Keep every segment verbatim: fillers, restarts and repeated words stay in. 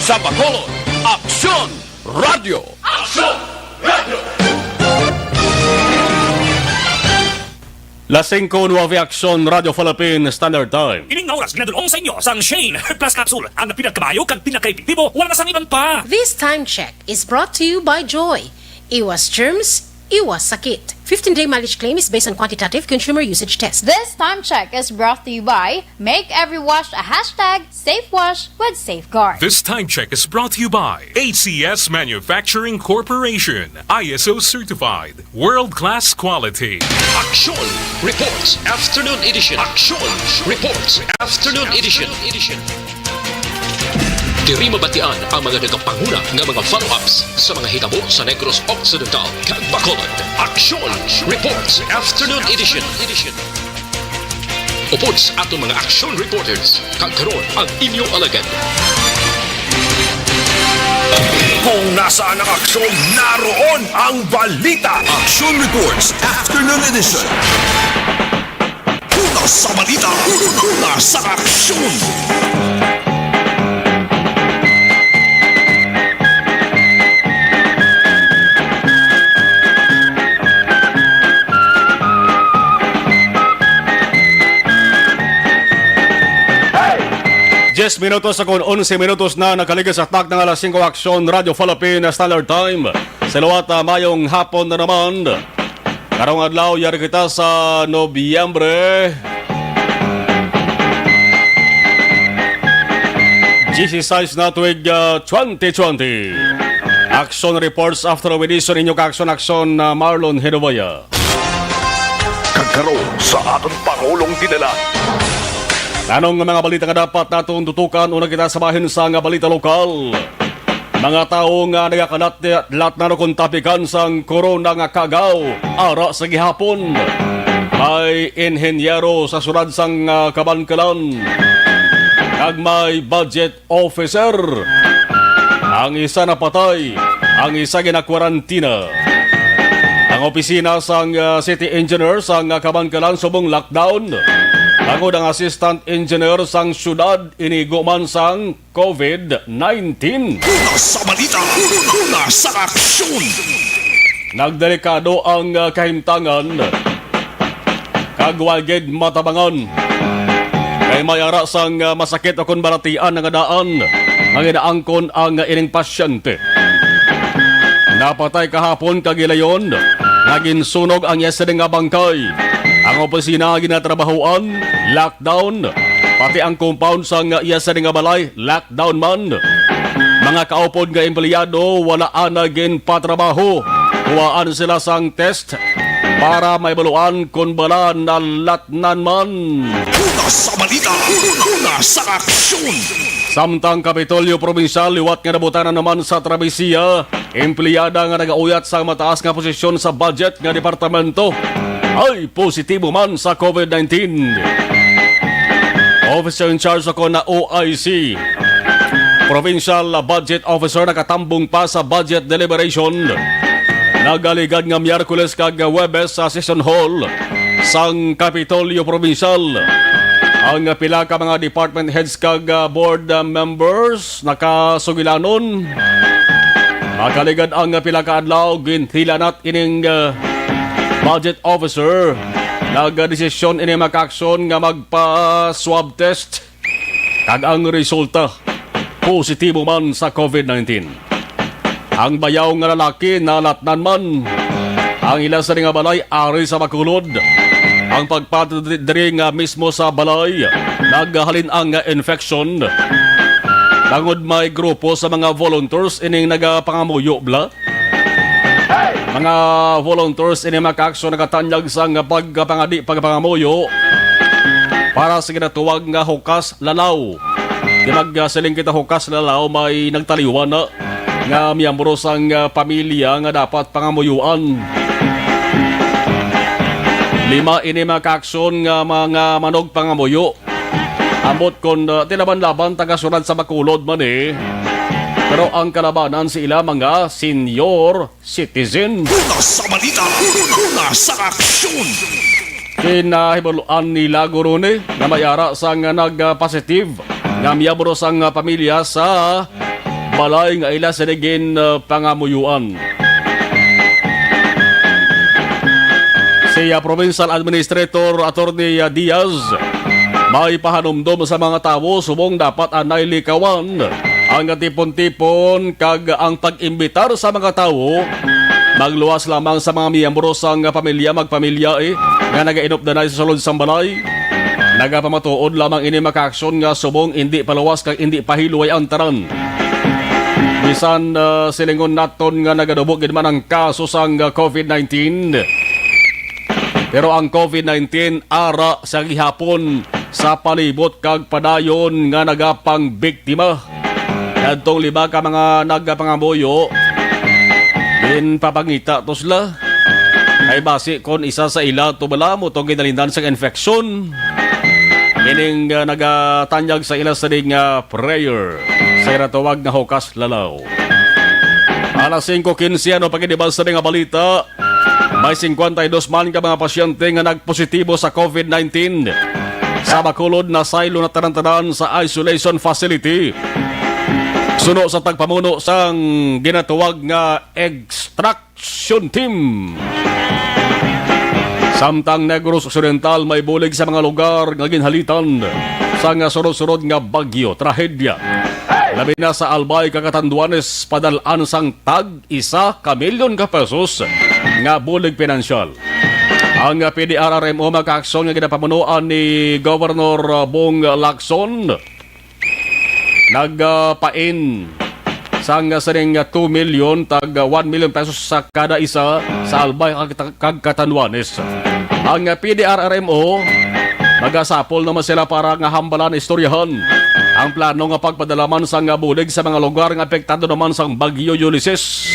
Sa Bacolod, Aksyon Radio. Aksyon Radio. Las singko, nuwebe, Aksyon Radio Philippine Standard Time. Ining nga oras ginadul-ong sa inyo sang Shane Herbal Plus Capsule, ang pinagkabayo kag pinakaepektibo, wala na sang iban pa. This time check is brought to you by Joy. Iwas germs, iwas sakit. Fifteen-day mileage claim is based on quantitative consumer usage test. This time check is brought to you by Make Every Wash a Hashtag Safe Wash with Safeguard. This time check is brought to you by A C S Manufacturing Corporation, I S O certified, world-class quality. Aksyon Reports Afternoon Edition. Aksyon Reports Afternoon Edition. Diri mabatian ang mga nagapanguna nga mga follow-ups sa mga hitabo sa Negros Occidental kag Bacolod. Aksyon Reports Afternoon Edition. Upod sa aton mga aksyon reporters, kag karon ang inyo alagad. Kung nasaan ang aksyon, naroon ang balita. Aksyon Reports Afternoon Edition. Una sa balita, una sa aksyon. Diyes minutos, akon onse minutos na nakaligid sa takna nga alas singko, Aksyon Radio Philippine Standard Time. Sa liwat, ah, mayong hapon na naman. Karong adlaw, yari kita sa Nobyembre diyesisais na tuig, ah, twenty twenty. Action Reports After Edition, inyo ka-action, action na Marlon Hinovaya. Kag karon sa aton Pangulong Dinala. Anong mga balita nga dapat naton tutukan? Una kita sa bahin sa nga balita lokal. Mga tawo nga nagakalat-, latnan kon tapikan sang korona nga kagaw ara sa gihapon. May inhenyero sa siyudad sang, ah, Kabankalan, kag may budget officer. Ang isa napatay, ang isa ginakwarantina. Ang opisina sang, ah, city engineer sang, ah, Kabankalan subong lockdown. Bangod ang assistant engineer sang siyudad inigo man sang COVID nineteen. Una sa balita, una sa aksyon. Nagdelikado ang, ah, kahimtangan, kag wa gid matabangan. Kay may ara sang, ah, masakit o kon balatian nga daan nga ginaangkon ang, ah, ining pasyente. Napatay kahapon kag gilayon nga ginsunog ang iya sini nga bangkay. Ang opisina ginatrabahoan, lockdown, pati ang compound sang iya sini nga balay, lockdown man. Mga kaupod nga empleyado wala na ginpatrabaho. Kuhaan sila sang test para maibaluan kon bala nalatnan man. Una sa balita, una sa aksyon. Samtang Kapitolyo Probinsyal, liwat nga nabutana naman sa travesiya, empleyada nga nagauyat sa mataas nga posisyon sa budget nga departamento ay positibo man sa COVID nineteen. Officer in charge ako na O I C, Provincial Budget Officer, nakatambong pa sa budget deliberation. Nagaligad nga Miyerkules kag Huwebes sa Session Hall sang Kapitolyo Probinsyal ang pila ka mga department heads kag, ah, board, ah, members nakasugilanon. Nakaligad ang pila ka adlaw, ginhilanat ining, ah, budget officer. Nagdesisyon ini makaaksyon nga magpa-swab test, kag ang resulta, positibo man sa COVID nineteen. Ang bayaw nga lalaki nalatnan man. Ang ila sini nga balay ari sa Bacolod. Ang pagpatod diri nga mismo sa balay, naghalin ang infection. Bangod may grupo sa mga volunteers ining nagapangamuyo bala. Mga volunteers ini makaaksyon nagatanyag sang pagpangadi, pagpangamuyo para sa ginatawag nga hukas lalaw. Di magsiling kita hukas lalaw, may nagtaliwan na nga miyembro sang, ah, pamilya nga dapat pangamuyuan. Lima ini makaaksyon nga mga manugpangamuyo. Ambot kon, ah, tinaban-laban taga siyudad sa Bacolod man, eh. Pero ang kalabanan sa ila mga senior citizen. Una sa balita, una sa aksyon. Kinahibaluan nila guro ni nga may ara sang nag-positive nga miyembro sang pamilya sa balay nga ila sini gin, ah, pangamuyuan. Si, ah, Provincial Administrator Attorney, ah, Diaz, may pahanumdom sa mga tawo subong dapat anay likawan ang tipon-tipon kag ang pag-imbitar sa mga tawo magluwas lamang sa mga miyembro sang pamilya magpamilya, eh, nga nagainupdanay sa sulod sang balay. Nagapamatuod lamang ini makaaksyon nga subong indi paluwas kag indi pahilway ang tanan. Bisan, ah, silingon naton nga nagadubo gid man ang kaso sang, ah, covid nineteen, pero ang covid nineteen ara sa gihapon sa palibot kag padayon nga nagapangbiktima. Kadtong lima ka mga nagapangamuyo, ginpapangita to sila. Kay basi kon isa sa ila to bala mo tong ginalinan sang infeksyon, ining, ah, nagatanyag sa ila sa ding, ah, prayer sa ginatawag nga hukas lalaw. Alas singko quince, ano pa gid ba sa mga balita? May cincuenta y dos man ka mga pasyente nga nagpositibo sa covid nineteen sa Bacolod, nasaylo na tanan-tanan sa isolation facility. Suno sa tagpamuno sang ginatawag nga extraction team. Samtang Negros Occidental may bulig sa mga lugar nga ginhalitan sa nga surod-surod nga bagyo, trahedya. Labi na sa Albay kag Catanduanes, padal-an sang tag isa ka milyon ka pesos nga bulig pinansyal. Ang P D R R M O makaaksyon nga ginapamunuan ni Governor Bong Lacson nagpain sang sining two million tag one million pesos sa kada isa sa Albay kag, kag Catanduanes. Ang P D R R M O, magasapol naman sila para nga hambalan, istoryahan ang plano nga pagpadala man sang bulig sa mga lugar nga apektado naman sang Bagyo Ulysses.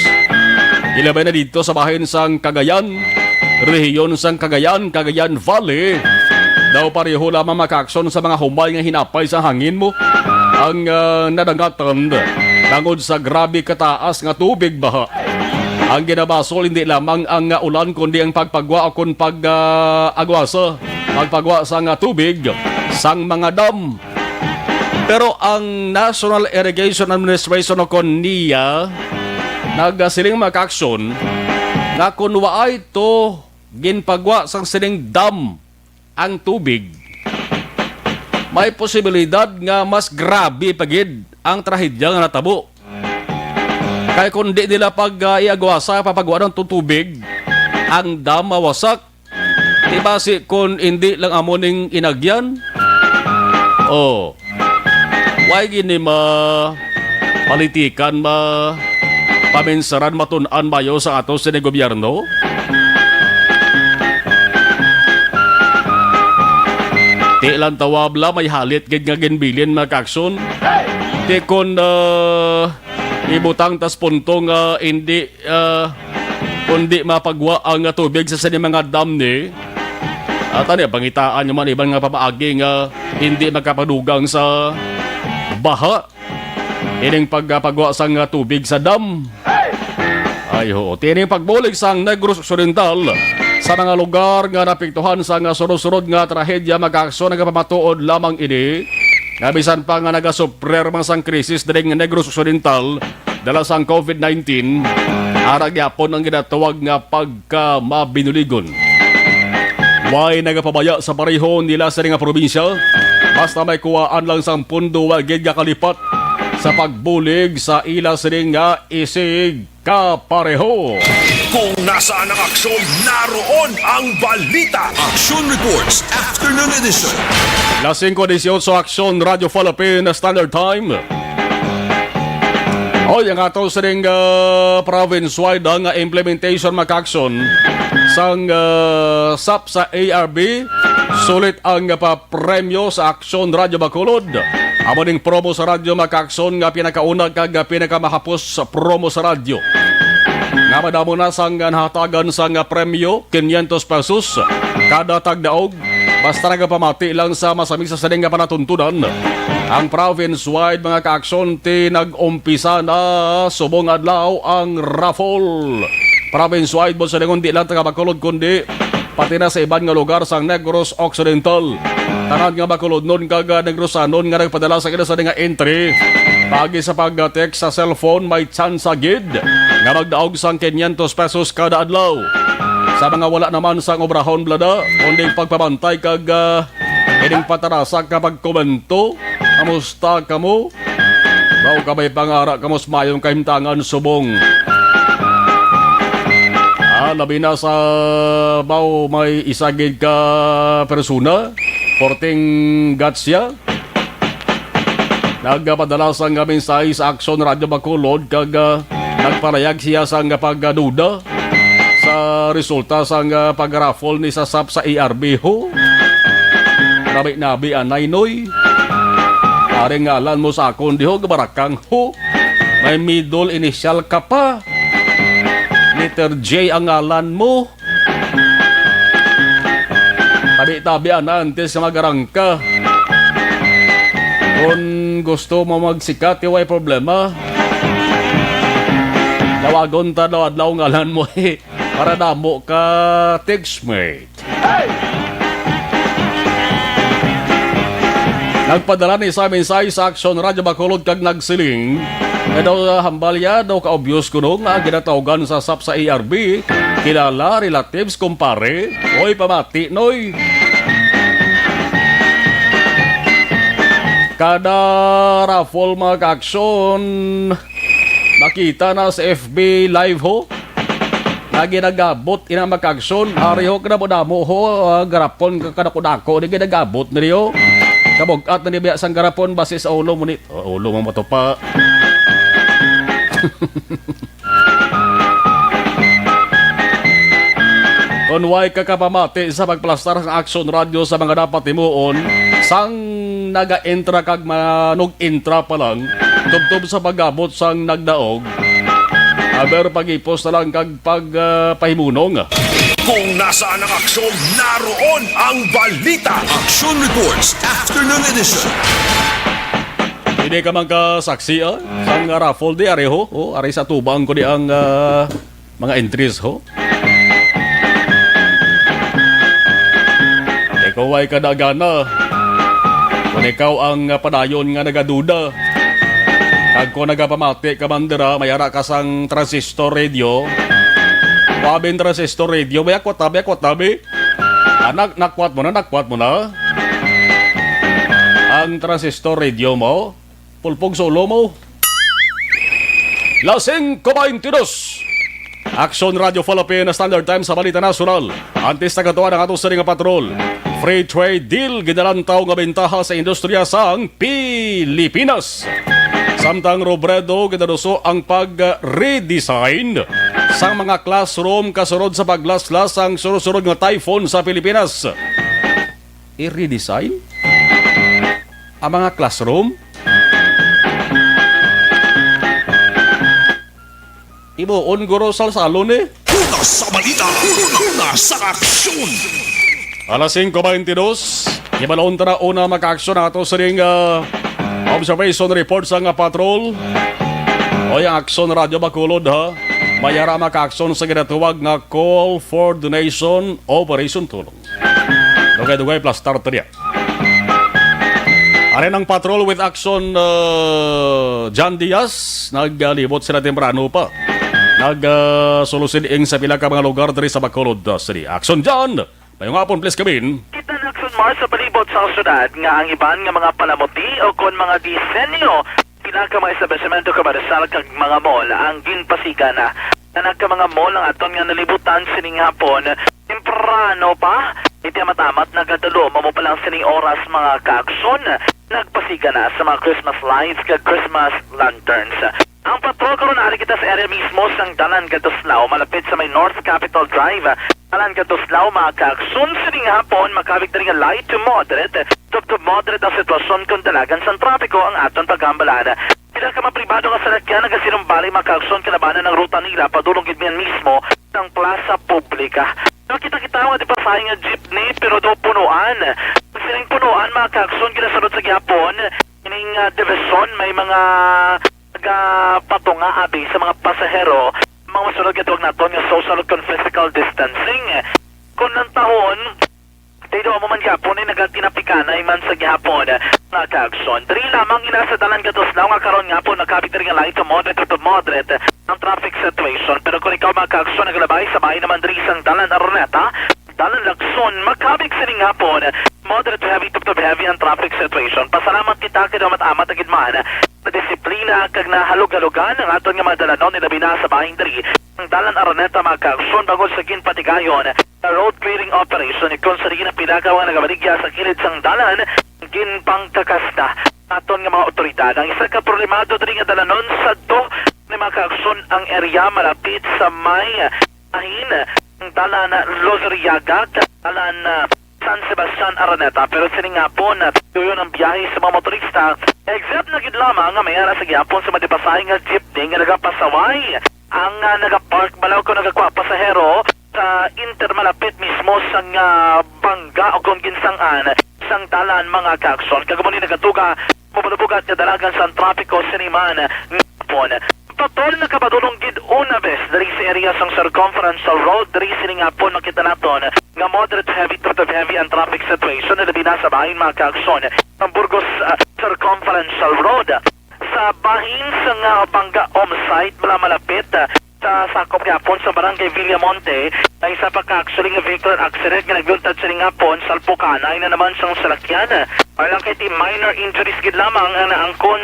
Ilabay na dito sa bahin sang Cagayan, rehiyon sang Cagayan, Cagayan Valley. Daw pareho lamang makaaksyon sa mga humay nga hinapay sa hangin mo ang, ah, nadangatan tungod sa grabe kataas nga tubig baha. Ang ginabasol hindi lamang ang, ah, ulan, kundi ang pagpagwa o kon pag, ah, agwasa, pagpagwa sang, ah, tubig sang mga dam. Pero ang National Irrigation Administration o kon NIA nagasiling makaaksyon nga kung waay to ginpagwa sang sining dam ang tubig, may posibilidad nga mas grabe pa gid ang trahedya nga natabo. Kay kung di nila pag, ah, iagwasa, papagwa ng tu-, tubig, ang dam mawasak. Di ba si, kung hindi lang amo ning inagyan? Oh. Why gini ma politikan, ma paminsaran, matun-an bayo sa ato sini gobyerno? Ti lang tawab la, may halit gid nga ginbilin, mga kakson. Ti kon, ah, ibutang tas punto nga hindi, ah, kundi mapagwa ang tubig sa sini mga dam ni. At ano, pangitaan nyo man iban nga pamaagi nga hindi makapadugang sa baha. Ining pagpagwa sang tubig sa dam. Ay, ho. Tining pagbulig sang Negros Occidental sa mga lugar nga napiktuhan sang sunod-sunod nga trahedya, makaaksyon nagapamatuod lamang ini nga bisan pa nga nagasuprer man sang krisis diri nga Negros Occidental dala sang covid nineteen, ara gyapon ang ginatawag nga pagkamabinuligon. Way nagapabaya sa pareho nila sa nga probinsya, basta may kuwaan lang sang pundo, wa gid nga kalipat sa pagbulig sa ila sini nga isig kapareho. Kung nasaan ang aksyon, naroon ang balita. Action Reports, Afternoon Edition. Las singko dieciocho, Aksyon, Radyo Philippine Standard Time. Oy, ang ato sining, ah, province-wide, ah, nga implementation, makaaksyon sang, ah, sap sa A R B. Sulit ang, ah, pa-, premyo sa Aksyon Radyo Bacolod. Amo ning promo sa radyo, makaaksyon, nga pinakauna kag, ah, pinakamahapos sa promo sa radyo. Nga madamo na sang nahatagan sang premyo, quinientos pesos kada tagdaog. Basta nagapamati lang sa masami sa sining nga panatuntunan. Ang province-wide, mga kaaksyon, ti nag-umpisa na subong adlaw ang raffle. Province-wide, mo sa lingon, di lang taga Bacolod, kundi pati na sa iban nga lugar sa Negros Occidental. Tanan nga Bacolodnon kag, ah, Negrosanon nga nagpadala sa ila sa nga entry, Paagi sa pag-text sa cellphone, may tsansa gid nga magdaog sang quinientos pesos kada adlaw. Sa mga wala naman sang obrahon, blada, kundi pagpabantay kag, ah, ining patarasa ka pagkomento, kamusta kamo? Baw ka may pangara kamo sa mayong kahimtangan subong. Ah, labi na sa baw may isa gid ka persona, porting gatsya. Nagpadala sang mensahe sa Action Radio Bacolod kag, ah, nagpalayag siya sang pagduda sa resulta sang, ah, pag-raffle ni sa sap sa A R B ho. Nabi-nabi anay, Noy. Ari ngalan mo sa akon diho, gabarakang ho. May middle initial ka pa. Letter J ang ngalan mo. Tabi-tabi ana antes nga magarangka. Kung gusto mo magsikat, way problema. Tawagon ta daw adlaw ngalan mo, eh, para damo ka textmate. Nagpadala ni Simon Sai sa Action Radio Bacolod kag nagsiling nga daw, ah, hambal ya daw ka-obvious kuno nga ginatawgan sa sap sa A R B, kilala, relatives, kumpare. Oy, pamati, Noy. Kada raffle, mga ka-action, nakita na sa F B Live ho. Nga ginagabot ina, mga ka-action. Ari ho, kadamo-damo ho, ah, garapon ka kadako-dako, di ginagabot na niyo. Kabug-at na ni biya sang garapon, basi sa ulo mo ni, oh, ulo mo matupa. Kon way ka kapamati sa pagplastar sang Action Radio sa mga dapat himuon, sang naga-entra kag manug-entra pa lang, tubtob sa pag-abot sang nagdaog, aber pag-ipos na lang kag pag, ah, pahimunong. Kung nasaan ang aksyon, naroon ang balita. Action Reports, Afternoon Edition. Hindi ka man kasaksi, ah, sang raffle di, areho. Oh, ari sa tubang ko di ang, ah, mga entries, ho. Ikaw ay kadagana. Kung ikaw ang, ah, padayon nga nagaduda, kag kung nagapamati ka man dira, may ara ka sang transistor radio. Pabin transistor radio, may akwat tabi, akwat tabi. Anak, nakwat mo na, nakwat mo na. Ang transistor radio mo, pulpog sa ulo mo. Las singko baynte dos. Action Radio Philippine Standard Time sa Balita Nasyonal. Antes nagatuan ang ato sini nga patrol. Free trade deal, ginalantaw nga bentaha sa industriya sang Pilipinas. Samtang Robredo, ginaduso ang pag-redesign sang mga classroom kasunod sa paglaslas sang sunod-sunod nga typhoon sa Pilipinas. I-redesign ang mga classroom? Ibuon guro salsalon eh. Una sa balita, una sa aksyon. Alas singko baynte dos, ibalon ta na una makaaksyon ato sining, ah, observation report sa nga patrol. Oy, ang Aksyon Radio Bacolod, ha. May ara makaaksyon sa ginatawag nga Call for Donation Operation Tulong. Dugay-dugay, plastar to diya. Ari ang patrol with Action, uh, John Diaz. Naglibot sila temprano pa. Nag, uh, sulusid ing sa pila ka mga lugar diri sa Bacolod, uh, City. Action John! Mayong hapon, please come in. Kita na Action Mars sa palibot sa syudad nga ang iban nga mga palamuti o kon mga disenyo, pila ka mga establishmento, kabarasal kag mga mall ang ginpasiga na. Tanan ka mga mall ang aton nga nalibutan sining hapon. Temprano pa, iti amat-amat nagadalo, mamo pa lang sining oras, mga kaakson, nagpasiga na sa mga Christmas lights kag Christmas lanterns. Ang patrol karon, ari kita sa area mismo sang Dalan Gatuslao, malapit sa may North Capitol Drive. Dalan Gatuslao, mga kaakson, sining hapon, makawig diri nga light to moderate. Tubtob moderate ang sitwasyon kung dalagan sang trapiko ang aton paghambalan. Pila ka mga pribado nga salakyan nagasinumbalik, mga kaakson, kalabanan ang ruta nila padulong gid man mismo sang plaza publika. Nakita kita nga di pasahe nga jeepney, pero daw punuan. Sining punuan, mga kaakson, ginasulod sa gihapon ining, ah, division, may mga nagapatunga abi sa mga pasahero, mga masunod nga tawag naton nga social kag physical distancing. Kung ang tahon, Tay, daw mo man gihapon ay nagakinapikanay man sa gihapon. Mga kaaksyon, diri lamang ina sa dalan Gatosnaw nga karon nga po nakabig diri nga light to moderate to moderate ang traffic situation. Pero kung ikaw, mga kaaksyon, nagalabay sa bahin naman diri sang dalan Araneta, dalan Lacson, makabig sining hapon, moderate to heavy to, to heavy ang traffic situation. Pasalamat kita kay amat-amat na gid man na disiplina kag nahalog-halogan ang aton nga mga dalanon, ilabi na sa bahin diri ang dalan Araneta, mga kaaksyon, bangod sa ginpatigayon nga road clearing operation, kon sa diin ang pila ka mga nagabaligya sa kilid sang dalan ginpangkakas na aton nga mga otoridad. Ang isa ka problemado diri nga dalanon sadto ni, mga kaaksyon, ang area malapit sa may bahin, ang dalan Lozuriaga, kag dalan, ah, San Sebastian Araneta. Pero sining hapon, ah, tuyo ang biyahe sa mga motorista, except na gid lamang nga may ara sa gihapon sa madipasahe nga jeepney nga nagapasaway ang, ah, nagapark balaw ko nagakwa pasahero sa inter malapit mismo sang, ah, bangga o kung ginsang-an sang dalan, mga kaaksyon. Kag amo ni nagatuga, mabubugat nga dalagan sang trapiko sini man nga hapon. Patol nakapadulong gid una bes diri sa area sang Circumferential Road, diri sining hapon makita naton nga moderate heavy to heavy ang traffic situation, labi na sa bahin, mga kaaksyon, ang Burgos, ah, Circumferential Road. Sa bahin sang, ah, bangga home site, mala malapit, ah, sa sakop gihapon sa barangay Villamonte, ang isa pa ka actually nga vehicular accident nga nagluntad sining hapon, salpukanay na naman sang salakyan. Alang kay ti minor injuries gid lamang ang naangkon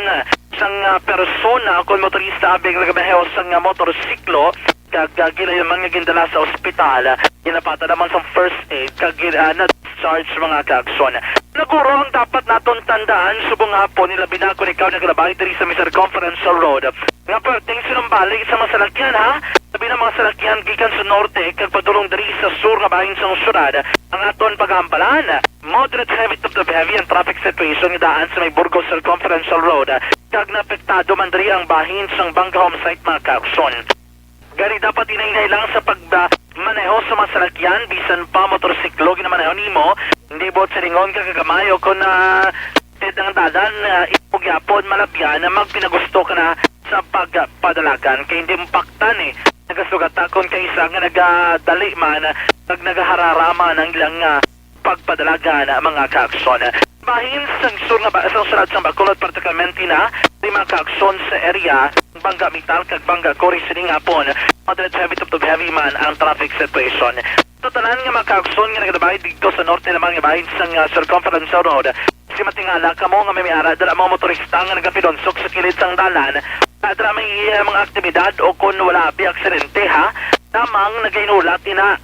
sang, ah, persona kon motorista abi nga nagamaneho sang, ah, motorsiklo, kag, ah, gilayon man nga gindala sa ospital. Ginapata naman sang first aid kag gin-, ah, na-discharge, mga kaaksyon. Naguro ang dapat naton tandaan subong hapon, ilabi na kon ikaw nagalabay diri sa may Circumferential Road nga perting sinumbali sa mga salakyan, ha? Labi na mga salakyan gikan sa norte kag padulong diri sa sur nga bahin sang syudad, ang aton paghambalan. Moderate heavy to heavy ang traffic situation nga daan sa may Burgos Circumferential Road, kag naapektado man diri ang bahin sang bangga home site, mga kaaksyon. Gani dapat hinay-hinay lang sa pagmaneho sa mga salakyan, bisan pa motorsiklo ginamaneho nimo, hindi buot silingon ka kagamay o kon, ah, ted ang dalan, ah, imo gyapon malabyan na magpinagusto ka na sa pagpadalagan, kay hindi mapaktan, eh. Nagasugata kon kay isa nga nagadali man, nag-, nagahararama ang ilang, ah, pagpadalagan, mga kaaksyon. Bahin sang sur nga ba, sang syudad sang Bacolod, particularmente na di mga kaaksyon sa area bangga metal kag bangga kori sining hapon. Moderate heavy to, to heavy man ang traffic situation. Sa tanan nga mga kaaksyon nga nagalabay dito sa norte naman nga bahin sang, ah, Circumferential Road, si matingala kamo nga may, may ara dala mga motorista nga nagapinonsok sa kilid sang dalan. Dala may, ah, mga aktibidad o kon wala abi aksidente, ha, lamang nagahinulat ina.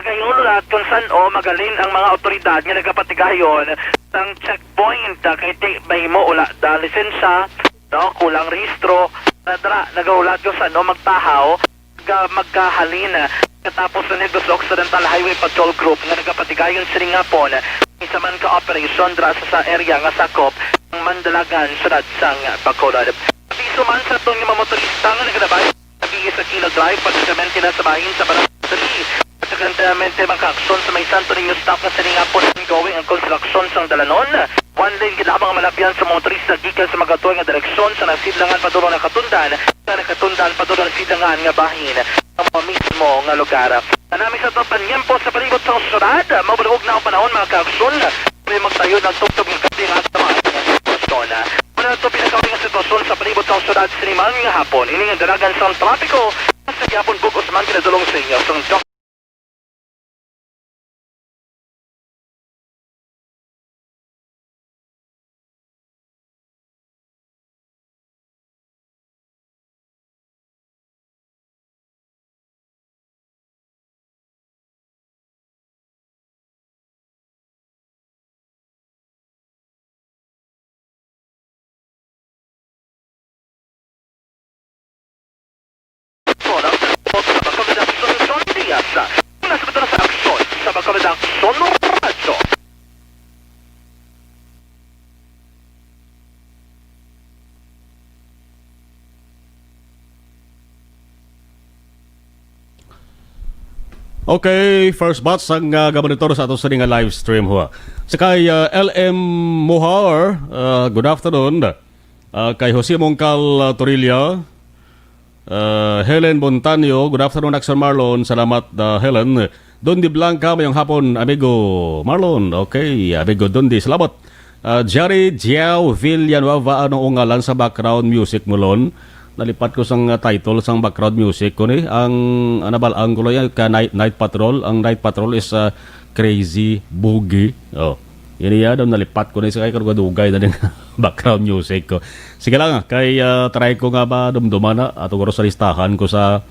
Nagahinulat kung san-o magalin ang mga awtoridad nga nagapatigayon sang checkpoint, ah, kay ti mahimo wala da lisensya, no, kulang rehistro, na dira nagahulat kung san-o magtahaw, ga-, magkahalin, ah, katapos na ni sa Occidental Highway Patrol Group nga nagapatigayon sining hapon, isa man ka operasyon dira sa, sa area nga sakop ang Mandalagan, syudad sang Bacolod. Abiso man sa aton nga mga motorista nga nagalabay Nabihis sa Kilo Drive, particularmente na sa bahin sa Barangay three. Particularmente, mga kaaksyon, sa may Santo Niño stop nga sining hapon ongoing ang konstruksyon sang dalanon. One lane gid lamang ang malabyan sa mga motorista gikan sa magatuoy nga direksyon sa Nasidlangan padulong Nakatundan, sa Nakatundan padulong Nasidlangan nga bahin, ang mga mismo nga lugar. Nanami sa aton panyempo sa palibot sang syudad, mabalog na ang panahon, mga kaaksyon. May magtayo ng tubtob nga gabi nga sa mga sitwasyon. Muna ito pinakawin nga sitwasyon sa palibot sang syudad siniman nga hapon. Ini nga dalagan sang trapiko sa gihapon bug-os man ginadulong sa inyo sang Doc. Aksyon, sa Bacolod Aksyon, sa Bacolod Aksyon, sa Bacolod Aksyon Radyo. Okay, first batch ang, ah, gamonitor sa ato sini nga live stream, ho. Sa kay, ah, L M Mohar, ah, good afternoon. Ah, kay Jose Mongcal, ah, Torilla, ah, Helen Montaño, good afternoon, Aksyon Marlon. Salamat, ah, Helen. Don de Blanca, mayong hapon, amigo Marlon. Okay, amigo Don de, salamat. Ah, Jerry Giao Villanueva, ano ang ngalan sa background music mo, Lon? Nalipat ko sang, ah, title sang background music ko ni. Ang, ano ba, ang kulo yan, ka Night, Night Patrol. Ang Night Patrol is, ah, Crazy Boogie. Oh. Yan iya, daw nalipat ko na sa kay karugay-dugay na ning background music ko. Sige lang, ah, kay, ah, try ko nga ba dumduman na, ato guro sa listahan ko sa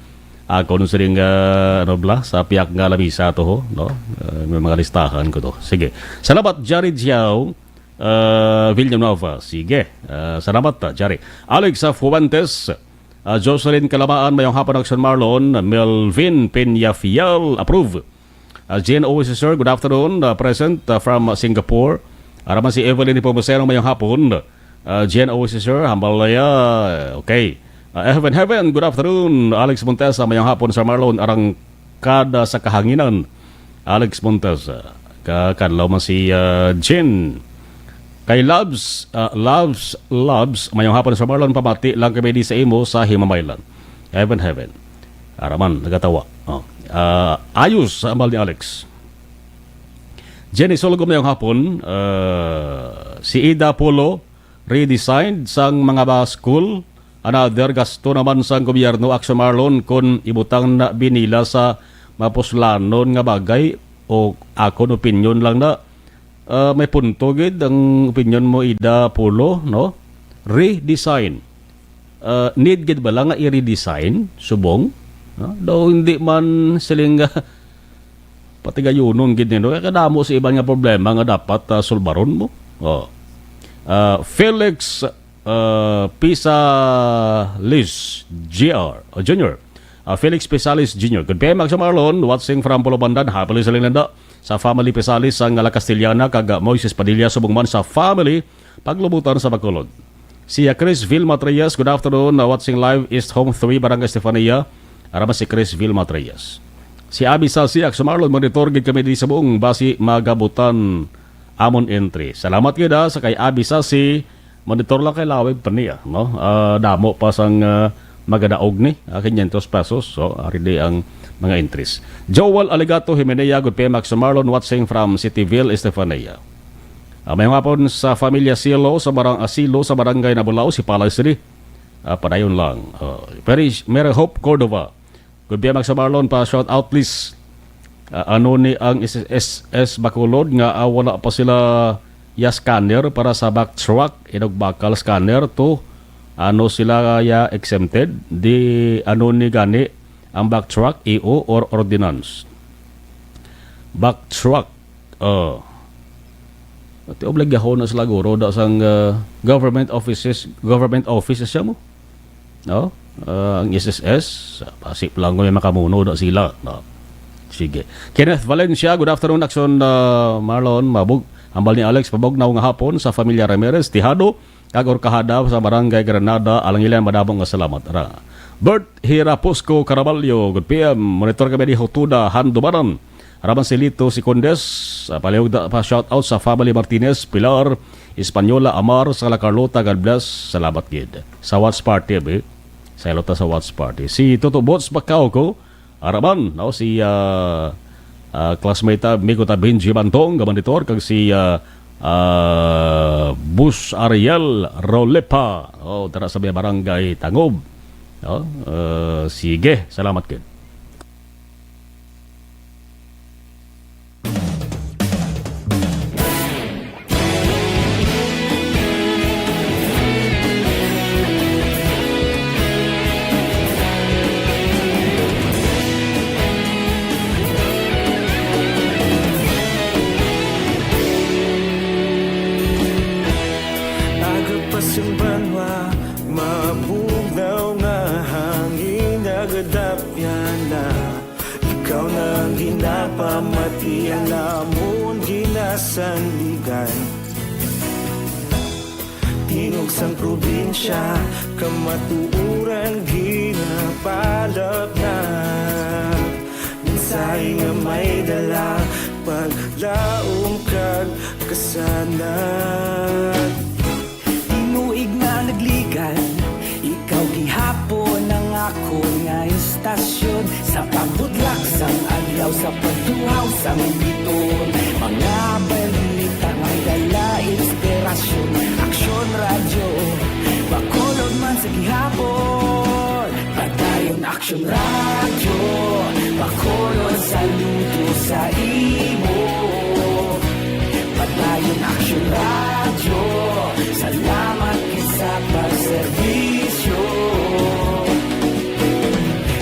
akon siring, ah, ano bala, sa piyak nga lamisa to, ho, no? Ah, may mga listahan ko to. Sige. Salamat, Jerry Giao. Ah, Villanueva. Sige. Ah, salamat, ah, Jari. Alex, ah, Fuentes, ah, Jocelyn Calamaan, mayong hapon, Action Marlon, Melvin Peñafiel, approve. Ah, Jen Oasis, sir, good afternoon. Ah, present, ah, from, ah, Singapore. Araman si Evelyn Nepomuceno, mayong hapon. Ah, Jen Oasis, sir, hambal na ya. Okay. Ah, Heaven, Heaven, good afternoon. Alex Montesa, mayong hapon, Sir Marlon. Arang kada sa kahanginan. Alex Montez, ah, ka-, kadlaw man si, ah, Jin. Kay Loves, ah, Loves, Loves, mayong hapon sa Marlon, pamati lang kami di sa imo sa Himamaylan. Heaven, heaven. Araman, nagatawa. Oh. Ah, ayos sa amal ni Alex. Jenny Solgo, mayong hapon. Ah, si Ida Polo, redesigned sang mga ba school. Another gasto naman sang gobyerno, Action Marlon, kun ibutang na binila sa mapuslanon nga bagay, o akon opinyon lang na, ah, may punto gid ang opinyon mo, Ida Polo, no? Redesign. Ah, need gid bala nga i-redesign subong? No? Daw hindi man siling, ah, patigayunon gid ni, no? Kay kadamo sa iban nga problema nga dapat, ah, sulbaron mo. Oh. Ah, Felix, ah, Pisalis Junior, oh, Junior. Ah, Felix Pisalis Junior. Good P M, Action Marlon, watching from Polobandan. Happily siling nanda sa family Pisalis sang La Castellana kag, ah, Moises Padilla, subong man sa family Paglubutan sa Bacolod. Si, ah, Chris Vilma Trias, good afternoon. Uh, watching live, East Home three, Barangay Estefania. Araman si Chris Vilma Trias. Si Abby Sasi, Action Marlon, monitor gid kami di sa buong basi magabutan amon entry. Salamat gid, ah, sa kay Abby Sasi. Monitor lang kay lawig pa niya, no? Ah, damo pa sang, ah, magadaog ni, ah, quinientos pesos. So, ari di ang mga entries. Joel Aligato Jimenea, good P M, Action Marlon, watching from Cityville, Estefania. Ah, mayong hapon sa familya Silo sa barang-, ah, Silo sa barangay Nabulao, si Palay City. Ah, padayon lang. Ah, Parish, Mary Hope Cordova. Good P M, Action Marlon, pa shout out, please. Ah, ano ni ang S S S Bacolod nga, ah, wala pa sila ya scanner para sa back truck, inog bakal scanner to, ano sila ya exempted? Di ano ni gani ang back truck, E O or ordinance? Back truck, ah, ati obligahon na sila guro da sang, ah, government offices, government offices siya mo. No? Ah, ang S S S, basi lang ko may makamuno da sila. No? Sige. Kenneth Valencia, good afternoon, Action, ah, Marlon. Mabug-, hambal ni Alex, pabugnaw nga hapon sa familia Ramirez Tejado, kag Orcajada sa Barangay Granada, alangilan madamo nga salamat. Ra. Bert Hirapusco Caraballo, good P M. Monitor kami di Hotuda, Handumanan. Raman si Lito, si Condes, ah, palihog da pa shout out sa family Martinez, Pilar, Española, Amar, sa La Carlota, God bless. Salamat gid. Sa watch party, abi. Sa ilota sa watch party. Si Toto Bots Bacauco, araman, no? Si, ah, ah, classmate ta, amigo ta, Benji Bantong, nga monitor, kag si, ah, ah, Bus Ariel Rolepa. Oh, dara sa may barangay Tangob. Oh, ah, sige, salamat gid. Aga pa sing banwa, mabugnaw nga hangin, nagadapyan na. Ikaw na ang ginapamati, ang amon ginasandigan. Tingog sang probinsya, kamatuoran ginapalapnag. Mensahe nga may dala, paglaom kag kasanag. Tinuig nga nagligan, ikaw gihapon ang akon nga istasyon. Sa pagbutlak sang adlaw, Sa pagtuhaw sang biton, mga balita nga may dala inspirasyon. Aksyon Radyo, Bacolod man sa gihapon. Padayon Aksyon Radyo, Bacolod saludo sa imo. Padayon Aksyon Radyo, salamat gid sa pagserbisyo.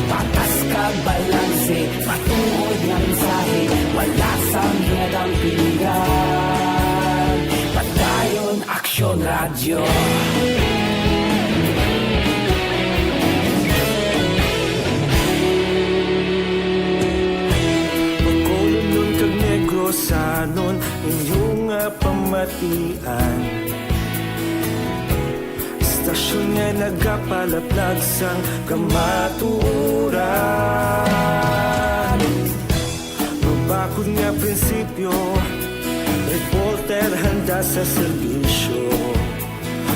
Patas kag balanse, matuod nga mensahe, wala sang ginadampigan. Padayon Aksyon Radyo. Bacolodnon kag Negrosanon, inyo nga pamatian. Istasyon nga nagapalaplag sang kamatuoran. Mabakod nga prinsipyo, reporter handa sa serbisyo.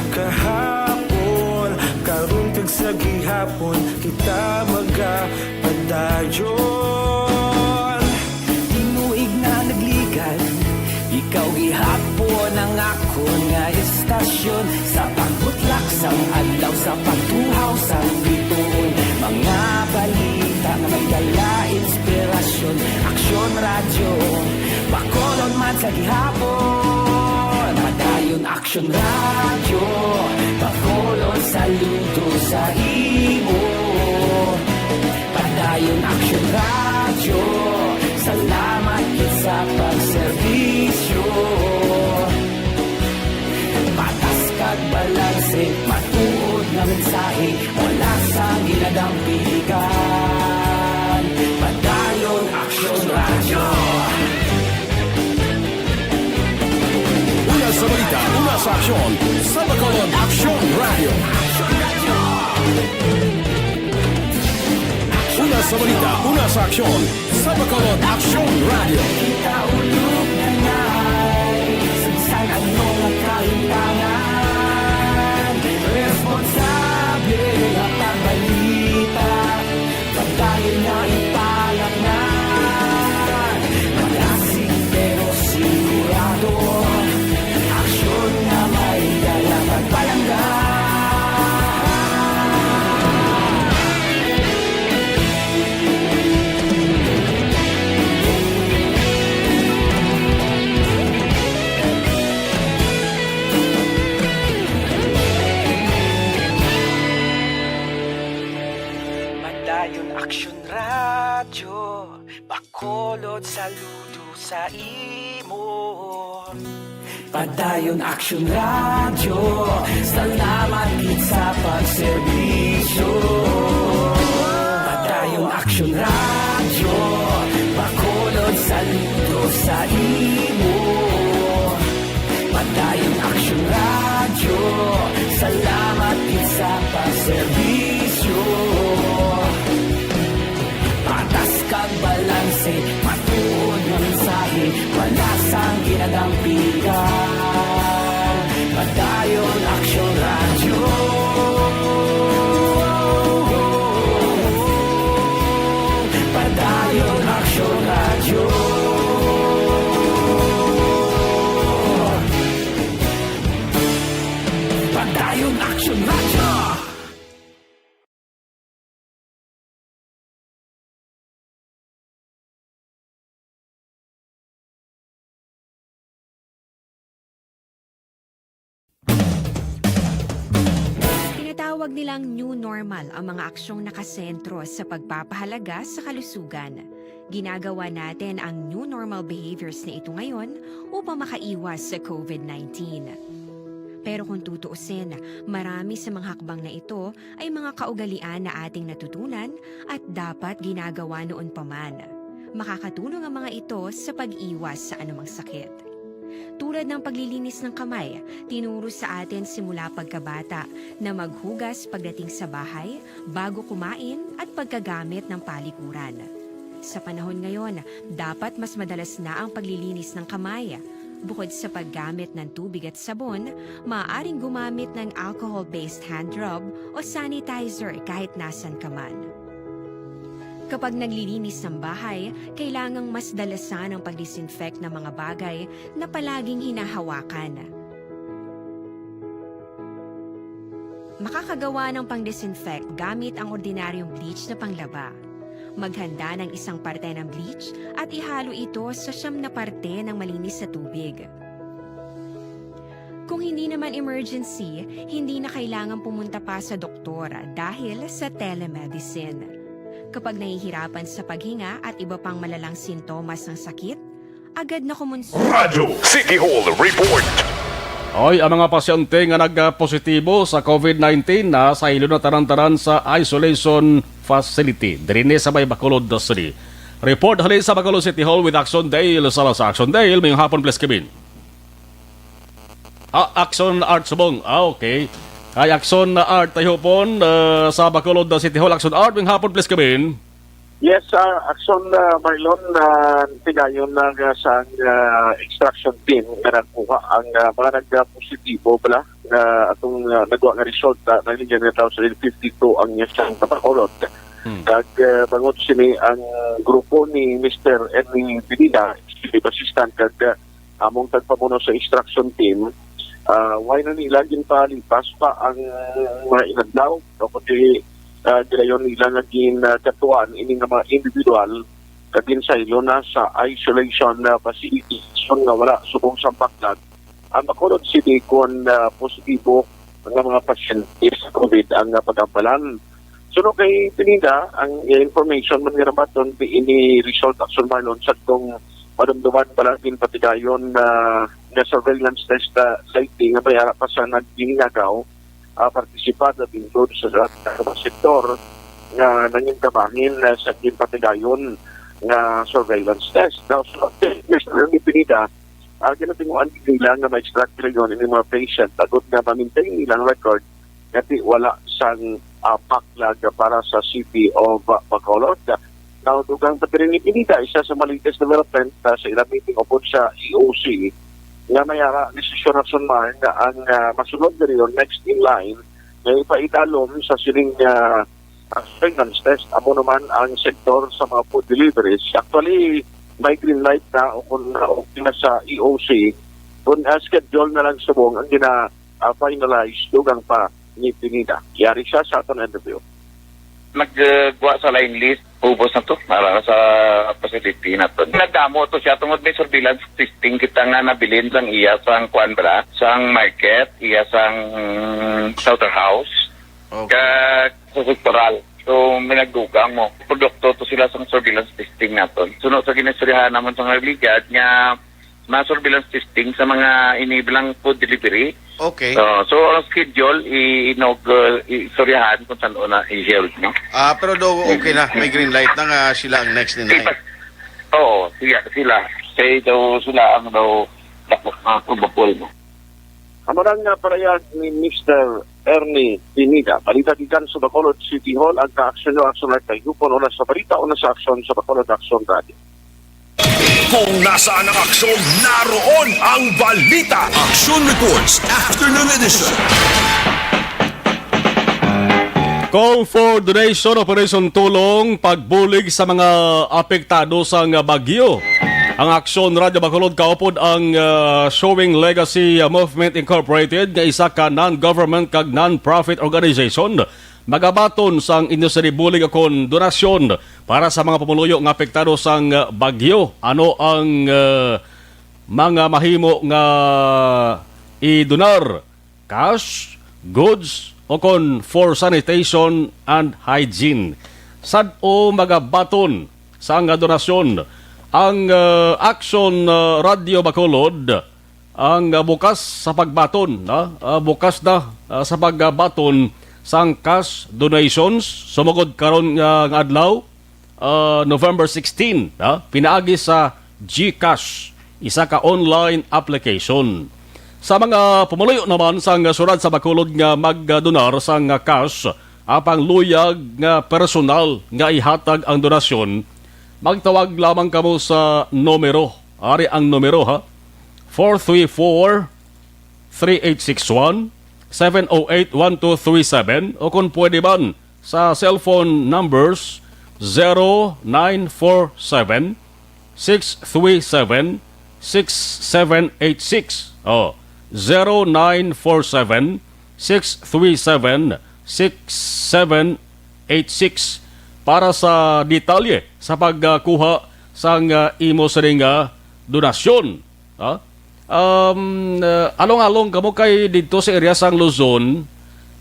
Kahapon, karon, kag sa gihapon, kita magapadayon. Tinuig na nagligad, ikaw gihapon ang akon nga istasyon. Sa pagbutlak sang adlaw, sa pagtuhaw sang bituon, mga balita nga may dala inspirasyon. Aksyon Radyo, Bacolod man sa gihapon. Padayon Aksyon Radyo, Bacolod saludo sa imo. Padayon Aksyon Radyo, salamat gid sa pagserbisyo. Patas kag balanse, matuod nga mensahe, wala sang ginadampigan. Padayon Aksyon Radyo. Una sa balita, una sa aksyon, sa Bacolod Aksyon Radyo. Una sa balita, una sa aksyon, sa Bacolod Aksyon Radyo. Kita ulog na ngay, sa ano nga kahintangan, responsable nga pagbalita. Padayon nga ipalaknad, malasig pero sigurado. Aksyon nga may dala pagpalangga. Padayon Aksyon Radyo, Bacolod saludo sa imo. Padayon Aksyon Radyo, salamat gid sa pagserbisyo. Padayon Aksyon Radyo, Bacolod saludo sa imo. Padayon Aksyon Radyo, salamat gid sa pagserbisyo. Patas kag balanse, matuod nga mensahe, wala sang ginadampigan. Padayon Aksyon Radyo. Padayon Aksyon Radyo. Padayon Aksyon Radyo. Tinatawag nilang new normal ang mga aksyong nakasentro sa pagpapahalaga sa kalusugan. Ginagawa natin ang new normal behaviors na ito ngayon upang makaiwas sa covid nineteen. Pero kung tutuusin, marami sa mga hakbang na ito ay mga kaugalian na ating natutunan at dapat ginagawa noon pa man. Makakatulong ang mga ito sa pag-iwas sa anumang sakit. Tulad ng paglilinis ng kamay, tinuro sa atin simula pagkabata na maghugas pagdating sa bahay, bago kumain, at pagkagamit ng palikuran. Sa panahon ngayon, dapat mas madalas na ang paglilinis ng kamay. Bukod sa paggamit ng tubig at sabon, maaaring gumamit ng alcohol-based hand rub o sanitizer kahit nasan ka man. Kapag naglilinis ng bahay, kailangang mas dalasan ang pag-disinfect ng mga bagay na palaging hinahawakan. Makakagawa ng pang-disinfect gamit ang ordinaryong bleach na panglaba. Maghanda ng isang parte ng bleach at ihalo ito sa siyam na parte ng malinis na tubig. Kung hindi naman emergency, hindi na kailangan pumunta pa sa doktor dahil sa telemedicine. Kapag nahihirapan sa paghinga at iba pang malalang sintomas ng sakit, agad na kumonsulta. Radyo City Hall Report. Oy, ang mga pasyente nga nagpositibo sa covid nineteen na sa ilo na tanan-tanan sa isolation facility diri ni sa may Bacolod City. Report halin sa Bacolod City Hall with Action Dale. Sala sa Action Dale, may hapon, please, Kevin. Ah, Action Art subong. Ah, okay. Ay, Action Art, tayo po, uh, sa Bacolod City Hall. Action Art, may hapon, please, Kevin. Yes, ah, Action, ah, Marlon, ah, tigayon na nga sang, ah, extraction team nga nagkuha ang, ah, mga nagpositibo bala nga atong, ah, nagwa nga result, ah, na ninyo nga tao sa fifty-two ang iya siyang napakulot. Hmm. Kag, ah, bangod sini ang grupo ni Mister Ernie Pineda, executive assistant, kag, ah, among tagpamuno sa extraction team, ah, wala na nila ginpalipas pa ang mga inadlaw, no, kundi, ah, gilayon nila nga ginkadtuan ini nga mga individual nga ginsaylo na sa isolation, ah, facility, nga wala subong sa paklag ang Bacolod City kon, ah, positibo nga mga pasyente sa covid ang, ah, pag-ambalan. Suno kay Pineda, ang information man nga nabaton, di ini result, Action Marlon, sa tong madumduman pa lang ginpatigayon na, nga surveillance test, ah, site nga may ara pa sa naghinagaw, ah, partisipar na tingtod sa, sa sektor nga nangin kabahin, ah, sa ginpatigayon nga surveillance test. Now, so, Mister Pineda, ah, ginatinguan nila nga ma-extract nila yon ini mga patient agud nga ma-maintain nilang record nga di wala sang, ah, paklag para sa City of, ah, Bacolod. Now, dugang pa diri ni Pineda, isa sa mga latest development, ah, sa ilang meeting upod sa E O C nga may ara ni Session Action Mar nga ang, ah, masunod diri, or next in line, nga ipaidalom sa sining, ah, ah, surveillance test amo naman ang sektor sa mga food deliveries. Actually, may green light na o kung, ah, okay na sa E O C, kung, ah, schedule na lang subong ang gina, ah, finalize dugang pa ni Pineda. Yari siya sa aton interview. Nagguwa sa line list, ubos na to para sa facility naton. Nagdamo to siya tungod may surveillance testing kita nga nabilin sang iya sang kuan bala, sang market, iya sang slaughterhouse. Okay. Kag sa sektoral. So, may nagdugang mo. Produkto to sila sang surveillance testing naton. Suno sa ginistoryahan namon sa mga ligad nga ma-surveillance testing sa mga inibilang food delivery. Okay. So, so, ang schedule, i-, inog-, uh, i-, istoryahan kung saan na i-held, no? Ah, pero daw okay na. May green light na nga sila ang next in line. Ipas-, oo, siya, sila. Kay daw sila ang daw dapat, ah, probable, no? Amo na nga parayag ni Mister Ernie Pineda. Balita gikan sa Bacolod City Hall, ang ka-aksyon nyo, aksyon na kay Hupon, una sa balita, una sa aksyon sa Bacolod Aksyon Radio. Kung nasaan ang aksyon, naroon ang balita. Action Reports, Afternoon Edition. Call for donation, Operation Tulong, pagbulig sa mga apektado sang bagyo. Ang Aksyon Radyo Bacolod kaupod ang, ah, Showing Legacy, ah, Movement Incorporated, nga isa ka non-government kag non-profit organization, magabaton sang inyo sini bulig ukon donasyon para sa mga pumuluyo nga apektado sang, ah, bagyo. Ano ang, ah, mga mahimo nga idonar? Cash, goods, ukon for sanitation and hygiene. Sad-o magabaton sang donasyon ang, ah, Action, ah, Radio Bacolod, ang, ah, bukas sa pagbaton, no? Ah, bukas na, ah, sa pagbaton sang cash donations sumugod karon nga, nga adlaw, ah, November sixteen, ah, pinaagi sa GCash, isa ka online application. Sa mga pumuluyo naman sang syudad sa Bacolod nga magdonar sang cash, apang luyag nga personal nga ihatag ang donasyon, magtawag lamang kamo sa numero. Ari ang numero, ha. Four three four, three eight six one, seven oh eight, one two three seven, o kung pwede man, sa cellphone numbers zero nine four seven, six three seven, six seven eight six. Oh, zero nine four seven, six three seven, six seven eight six para sa detalye sa pagkuha sang, ah, imo sining, ah, donasyon. Ha? Um, ah, along-along kamo kay didto sa area sang Luzon,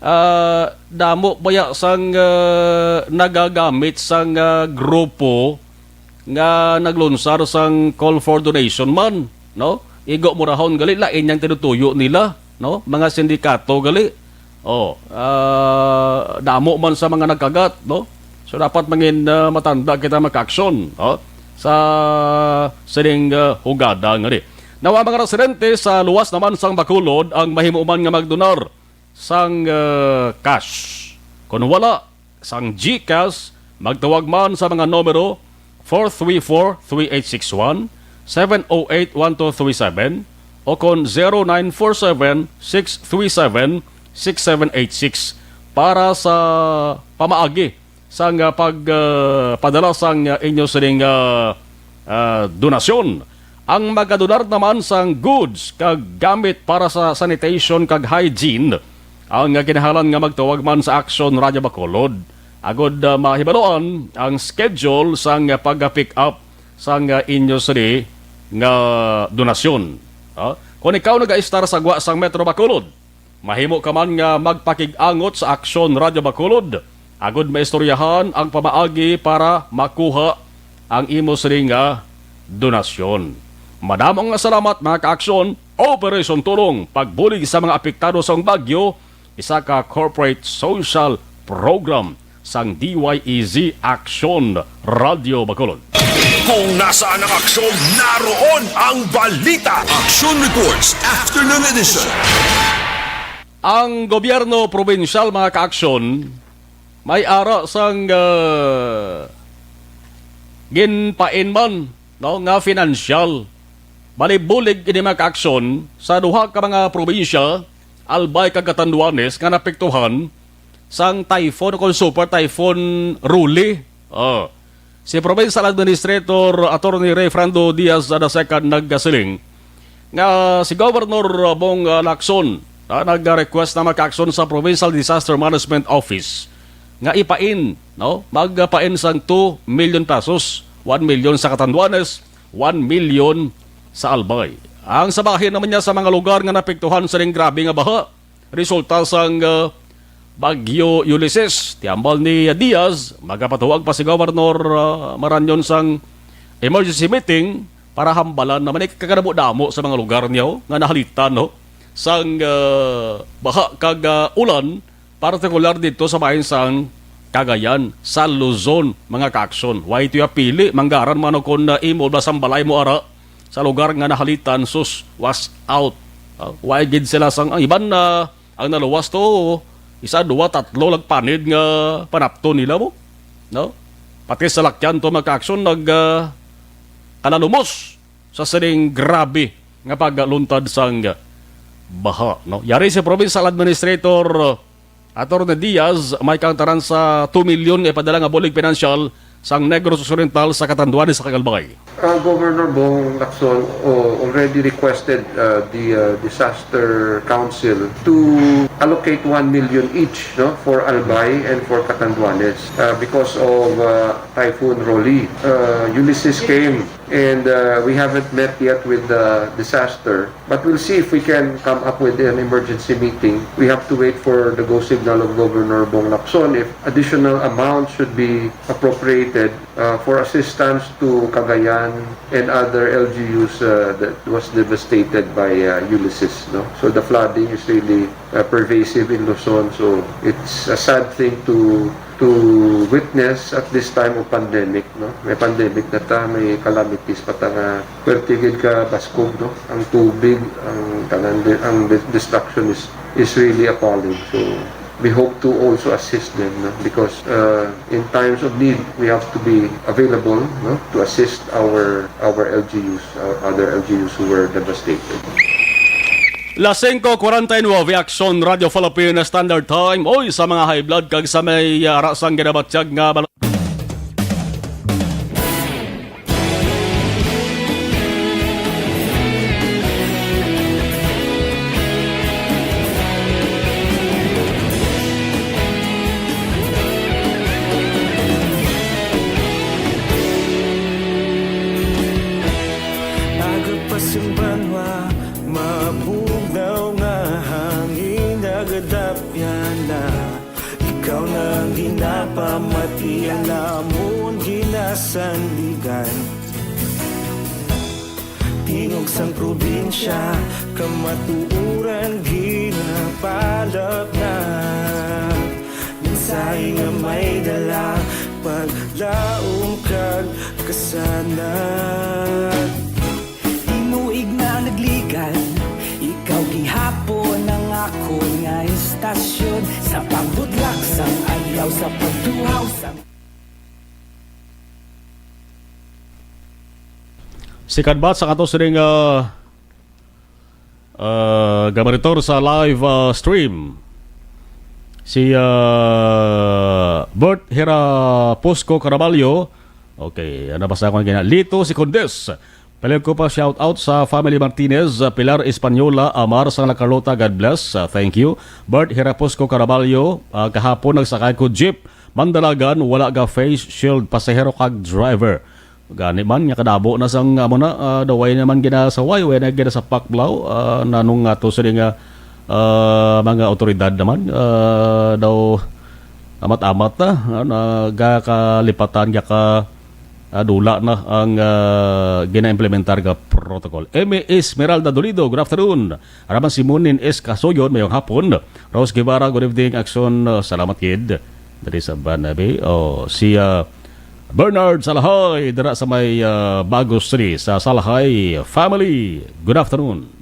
ah, damo baya sang, ah, nagagamit sang, ah, grupo nga naglunsar sang call for donation man, no? Igo mo rahon gali, lain yang tinutuyo nila, no? Mga sindikato gali. Oh, ah, damo man sa mga nagkagat, no? So, dapat mangin, ah, matanda kita makaaksyon, oh, sa sining, ah, hugada nga di. Nawa, mga residente sa luwas naman sang Bacolod ang mahimo man nga magdonar sang, ah, cash. Kung wala, sang GCash, magtawag man sa mga numero four three four, three eight six one, seven oh eight, one two three seven, o kon zero nine four seven, six three seven, six seven eight six para sa pamaagi sang, ah, pag, ah, padala sang, ah, inyo sining, ah, ah, donasyon. Ang magadonar naman sang goods kag gamit para sa sanitation kag hygiene ang, ah, kinahanglan nga magtawag man sa Action Radio Bacolod agod, ah, mahibaluan ang schedule sang, ah, pag-pick up sang, ah, inyo sini nga donasyon. Ah, kung ikaw nagaistar sa gwa sang Metro Bacolod, mahimo ka man nga magpakig-angot sa Aksyon Radio Bacolod agod maistoryahan ang pamaagi para makuha ang imo sini nga donasyon. Madamo nga salamat, mga ka-aksyon. Operation Tulong, pagbulig sa mga apektado sang bagyo, isa ka corporate social program sang D Y E Z Aksyon Radio Bacolod. Kung nasaan ang aksyon, naroon ang balita. Action Reports, Afternoon Edition. Ang gobyerno probinsyal, mga kaaksyon, may ara sang, ah, ginpain man, no, nga financial. Bali, bulig ini, mga kaaksyon, sa duha ka mga probinsya, Albay kag Catanduanes, nga napektuhan sang typhoon o kon Super Typhoon Rolly. Oh. Si Provincial Administrator Attorney Rayfrando Diaz the second nagasiling nga si Governor Bong, ah, Lacson, ah, nag-request na makaaksyon sa Provincial Disaster Management Office nga ipain, no? Magpain sang two million pesos, one million sa Catanduanes, one million sa Albay. Ang sa bahin naman niya sa mga lugar nga napektuhan sa ning grabe nga baha, resulta sang, ah, Bagyo Ulysses. Ti hambal ni Diaz, magapatuwag pa si Governor, ah, Marañon sang emergency meeting para hambalan naman ni kay kadamo-damo sa mga lugar niya, oh, nga nahalitan, no, sang, ah, baha kag, ah, ulan, partikular didto sa bahin sang Cagayan, sa Luzon, mga kaaksyon. Way tuya pili, manggaran man o kon, ah, imo, basta balay mo ara sa lugar nga nahalitan, sus, wash out. Ah, way gid sila sang, ang iban na, ang naluwas to, isa, duwa, tatlo lang panid nga panapton nila mo, no? Pati salakyan to, mga kaaksyon, nag, ah, kalalumos sa sining grabe nga pagluntad sang baha, no? Yari si Provincial Administrator Attorney Diaz, may kaangtaran sa two million nga ipadala nga bulig pinansyal sang Negros Occidental sa Catanduanes sa Albay. Uh, Governor Bong Lacson, uh, already requested, uh, the, uh, Disaster Council to allocate one million each, no, for Albay and for Catanduanes, uh, because of, uh, Typhoon Rolly. Uh, Ulysses came, and, uh, we haven't met yet with the disaster. But we'll see if we can come up with an emergency meeting. We have to wait for the go signal of Governor Bong Lacson if additional amount should be appropriated, uh, for assistance to Cagayan and other L G Us, uh, that was devastated by, uh, Ulysses, no? So the flooding is really, uh, pervasive in Luzon. So it's a sad thing to to witness at this time of pandemic, no? May pandemic na ta, may calamities pa ta nga pwerte gid ka baskog, no? Ang tubig, ang tanan di-, ang de-, destruction is, is really appalling. So, we hope to also assist them, no? Because, uh, in times of need, we have to be available, no? To assist our, our L G Us, uh, other L G Us who were devastated. Las singko cuarenta y nueve, Aksyon Radio Filipina Standard Time. Oy, sa mga high blood kag sa may, ah, ara sang ginabatyag nga bal- Ikaw na ang ginapamati, ang amon ginasandigan. Tingog sang probinsya, kamatuoran ginapalapnag. Mensahe nga may dala, paglaom kag kasanag. Tinuig na nagligad, ikaw gihapon ang akon nga istasyon. Sa pagbudlak sang adlaw, sa pagtuhaw sang Second batch sa ato sining, ah, ah, gamanitor sa live, ah, stream. Si, ah, Bert Hira Pusco Caraballo. Okay, ano ba sa akong gina-, Lito Secondes. Palihog ko pa shout out sa family Martinez, ah, Pilar Española, Amar sang La Carlota, God bless. Ah, thank you. Bert Hirapusco Caraballo, ah, kahapon nagsakay ko jeep, Mandalagan, wala ga face shield, pasahero kag driver. Gani man, nga kadabo na sang amo na, ah, daw way naman ginasaway, way na ginasapak blaw, ah, nanong ato sini nga, ah, mga otoridad naman, ah, daw amat-amat na, ah, nagakalipatan, gaka-, ah, dula na ang, ah, gina-implementar nga protocol. M A Esmeralda Dolido, good afternoon. Raman Simonin S. Kasoyon, mayong hapon. Rose Guevara, good evening, Aksyon, ah, salamat gid. Diri sa Banabi. Oh, si, ah, Bernard Salahay, dira sa may, ah, Bagos City, sa Salahay family. Good afternoon.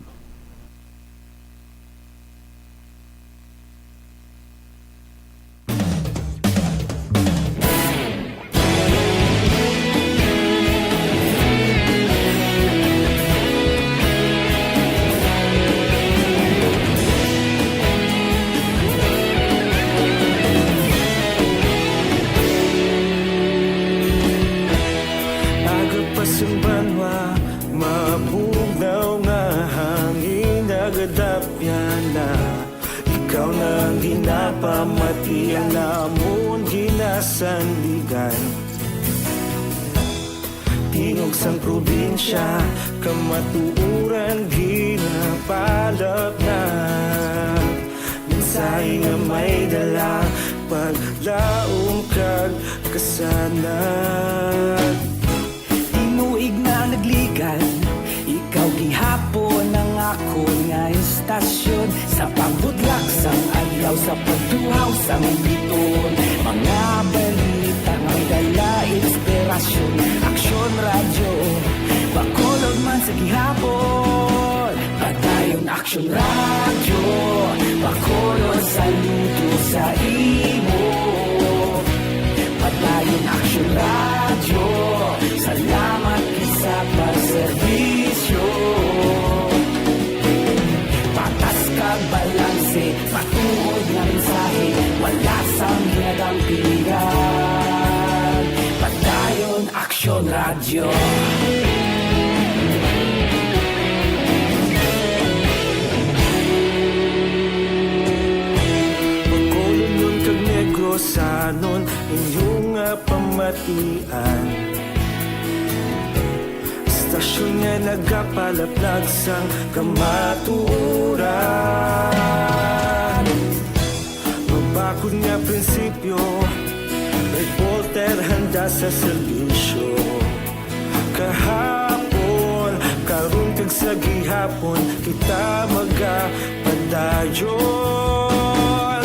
Aga pa sang banwa, mabugnaw nga hangin nagadapyan na. Ikaw na ang ginapamati, ang amon ginasandigan. Tingog sang probinsya, kamatuoran ginapalapnag. Mensahe nga may dala, paglaom kag kasanag. Tinuig na nagligad, ikaw gihapon ang akon nga istasyon. Sa pagbudlak sang adlaw, sa pagtuhaw sang bituon, mga balita nga may dala inspirasyon. Aksyon Radyo, Bacolod man sa gihapon. Padayon Aksyon Radyo, Bacolod, saludo sa imo. Padayon Aksyon Radyo, salamat gid sa pagserbisyo. Patas kag balanse, matuod nga mensahe, wala sang ginadampigan. Padayon Aksyon Radyo. Bacolodnon kag Negrosanon, inyo nga pamatian. Istasyon nga nagapalaplag sang kamatuoran. Mabakod nga prinsipyo, reporter handa sa serbisyo. Kahapon, karon kag sa gihapon, kita magapadayon.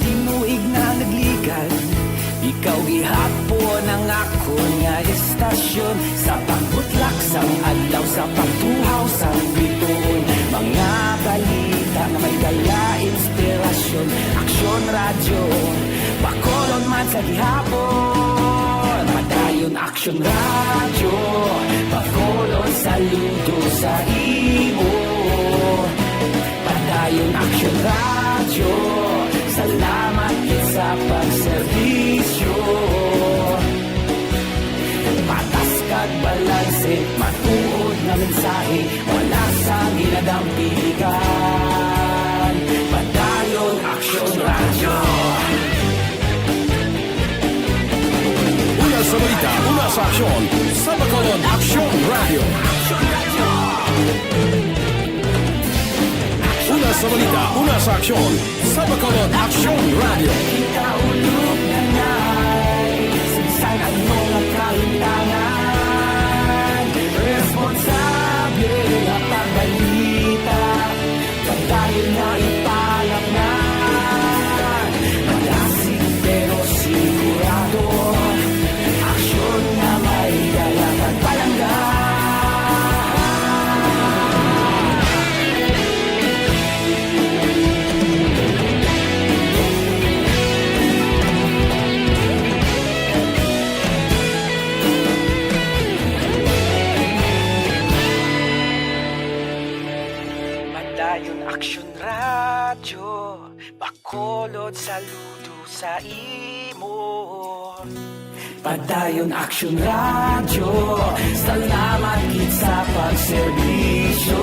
Tinuig na nagligad, ikaw gihapon ang akon nga istasyon. Sa pagbutlak sang adlaw, sa pagtuhaw sang bituon, mga balita nga may dala inspirasyon. Aksyon Radyo, Bacolod man sa gihapon. Padayon Aksyon Radyo, Bacolod, saludo sa imo. Padayon Aksyon Radyo, salamat gid sa pagserbisyo. Patas kag balanse, matuod nga mensahe, wala sang ginadampigan. Padayon Aksyon Radyo. Una sa balita, una sa aksyon, sa Bacolod Aksyon Radyo. Una sa balita, una sa aksyon, sa Bacolod Aksyon Radyo. Saludo sa imo. Padayon Aksyon Radyo, salamat gid sa pagserbisyo.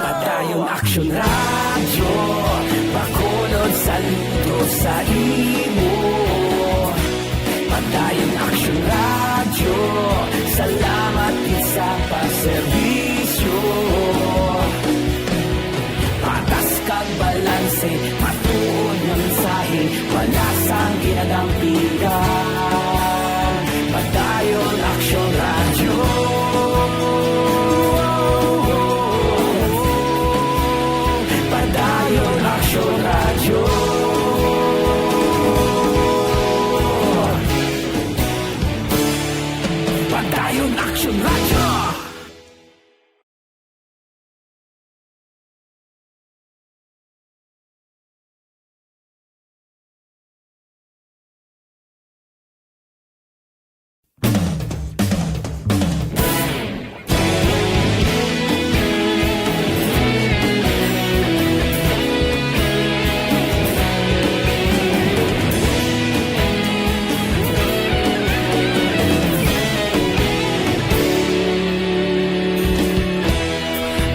Padayon Aksyon Radyo, Bacolod, saludo sa imo. Padayon Aksyon Radyo, salamat gid sa pagserbisyo. Patas kag balanse, matuod nga mensahe, wala sang ginadampigan. Padayon Aksyon Radyo. Padayon Aksyon Radyo. Padayon Aksyon Radyo.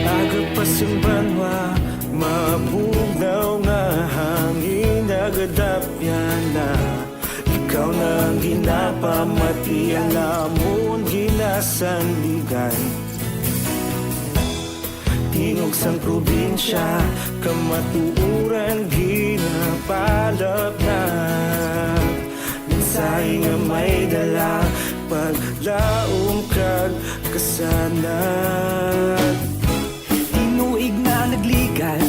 Aga pa sang banwa, mabugnaw nga hangin nagadapyan na. Ikaw na ang ginapamati, ang amon ginasandigan. Tingog sang probinsya, kamatuoran ginapalapnat. Mensahe nga may dala, paglaom kag kasanag. Tinuig na nagligan,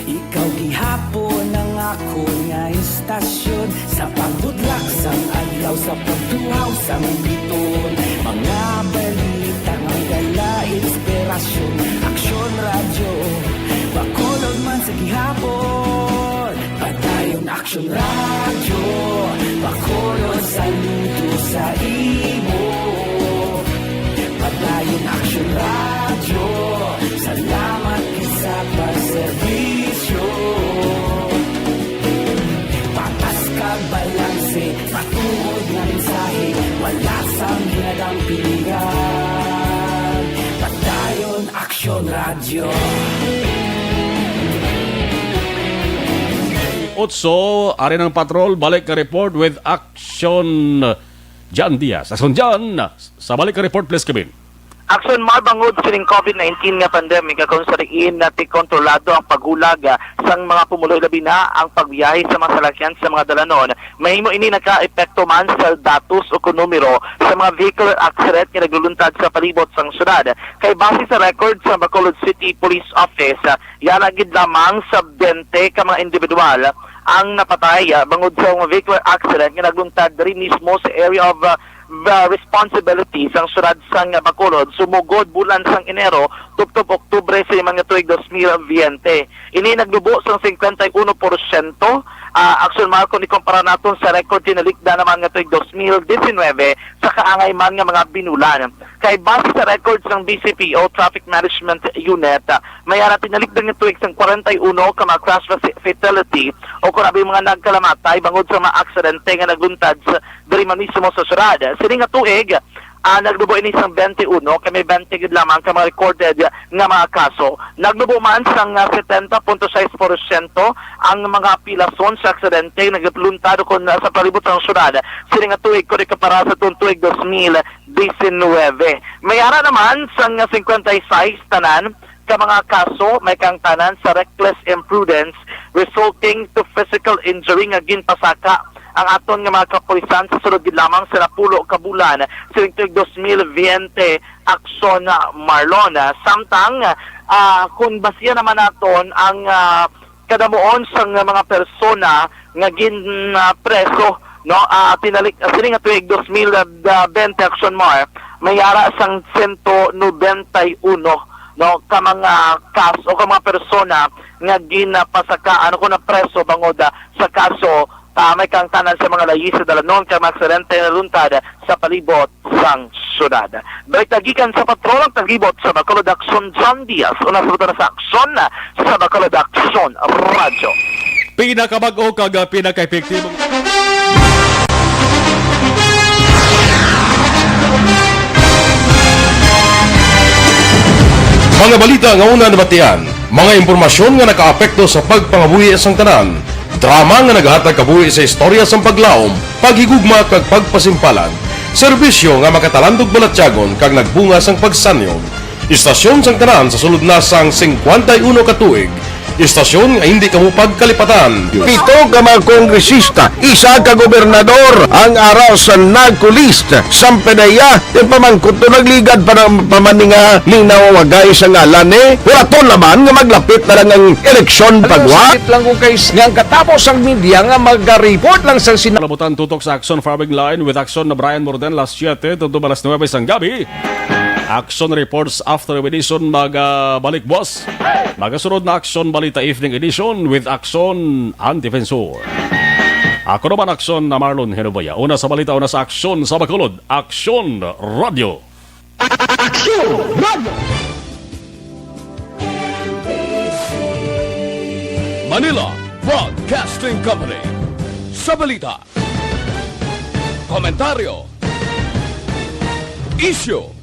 ikaw gihapon ang akon nga istasyon. Sa pagbudlak sang adlaw, sa pagtuhaw sang biton, mga balita nga dala inspirasyon. Aksyon Radyo, Bacolod man sa gihapon. Padayon Aksyon Radyo, Bacolod, saludo sa imo. Padayon Aksyon Radyo, salamat gid sa pagserbisyo. Patas kag balanse, matuod nga mensahe, wala sang ginadampigan. Padayon Aksyon Radyo. Otso, ari ng patrol, balik ka report with Action Jan Diaz. Action Jan, sa balik ka report, please, Kevin. Action Mar, bangod sining COVID nineteen nga pandemic, akon sa diin nati kontrolado ang paghulag, ah, sang mga pumuloy, labi na ang pagbiyahe sa mga salakyan sa mga dalanon. Mahimo ini naka-epekto man sa datos o kon numero sa mga vehicular accident nga nagluluntad sa palibot sang syudad. Kay base sa record sa Bacolod City Police Office, ah, yara gid lamang sa twenty ka mga individual ang napatay, ah, bangod sa mga vehicular accident nga nagluntad diri mismo sa area of, ah, the responsibility sang syudad sang Bacolod, sumugod bulan sang Enero tubtob Oktubre sa iman nga tuig dos mil biyente. Ini naglubo sang singkwenta y uno porsyento, ah, Action Mar, kon ikumpara naton sa record tinalikdan naman nga tuig dos mil disinwebe sa kaangay man nga mga binulan. Kay base sa record sang B C P O Traffic Management Unit, ah, may ara tinalikdan nga tuig sang kwarenta y uno ka mga crash fasi-, fatality o kon abi mga nagkalamatay bangod sa mga aksidente nga nagluntad sa diri man mismo sa syudad. Sini nga tuig, ah, naglubo ini sang twenty-one, kay may twenty gid lamang ka mga recorded nga mga kaso. Naglubo man sang, ah, setenta punto sais porsyento ang mga pilason sa aksidente nga nagluntad kon, ah, sa palibot sang syudad sini nga tuig kon ikumpara sa tuong tuig dos mil disinwebe. May ara naman sang, ah, singkwenta y sais tanan ka mga kaso may kaangtanan sa reckless imprudence resulting to physical injury nga ginpasaka ang aton nga mga kapulisan sa sulod gid lamang sa napulo ka bulan sining tuig dos mil biyente, Action Marlon. Samtang, ah, kung basihan naman naton ang, ah, kadamuon sang mga persona nga gin, ah, preso, no, ah, tinalik, ah, sini nga tuig dos mil bente, Action Mar, may ara sang sento nobenta y uno, no, ka mga kas-, o ka mga persona nga ginapasaka, ano ko, na preso bangod, ah, sa kaso, ah, may kaangtanan sa mga layi sa dalanon kag mga aksidente nga naluntad sa palibot sang syudad. Balita gikan sa patrol ang taglibot sa Bacolod Action, John Diaz, una sa butang sa aksyon sa Bacolod Action Radyo. Pinakabag-o kag, ah, pinaka-epektibong mga balita nga una nabatian, mga impormasyon nga nakaapekto sa pagpangabuhi sang tanan, drama nga naghatag kabuhi sa istorya sang paglaom, paghigugma kag pagpasimpalan, serbisyo nga makatalandog balatyagon kag nagbunga sang pagsanyog. Istasyon sang tanan sa sulod na sang singkwenta y uno ka tuig. Istasyon nga hindi kamo pagkalipatan. Pito ka mga kongresista, isa ka gobernador ang ara sa NAGCO list. Sampanaya, ti pamangkot to nagligad pa ng pamaninga ninawagay sa ngalan ni. Wala to naman nga maglapit na lang ang eleksyon pagwa. Sakit lang kung kay nga ang katapos ang media nga magaripot lang sa sina- Kalabutan tutok sa Aksyon Firing Line with Aksyon na Brian Morden, las siete tubtob alas nuebe sang gabi. Aksyon Reports After Edition magabalik, boss. Magasunod na Aksyon Balita Evening Edition with Aksyon ang Defensor. Ako naman, Aksyon na Marlon Hinubaya. Una sa balita, una sa aksyon sa Bacolod, Aksyon Radio. Aksyon Radio. Manila Broadcasting Company. Sa balita, komentaryo, isyu,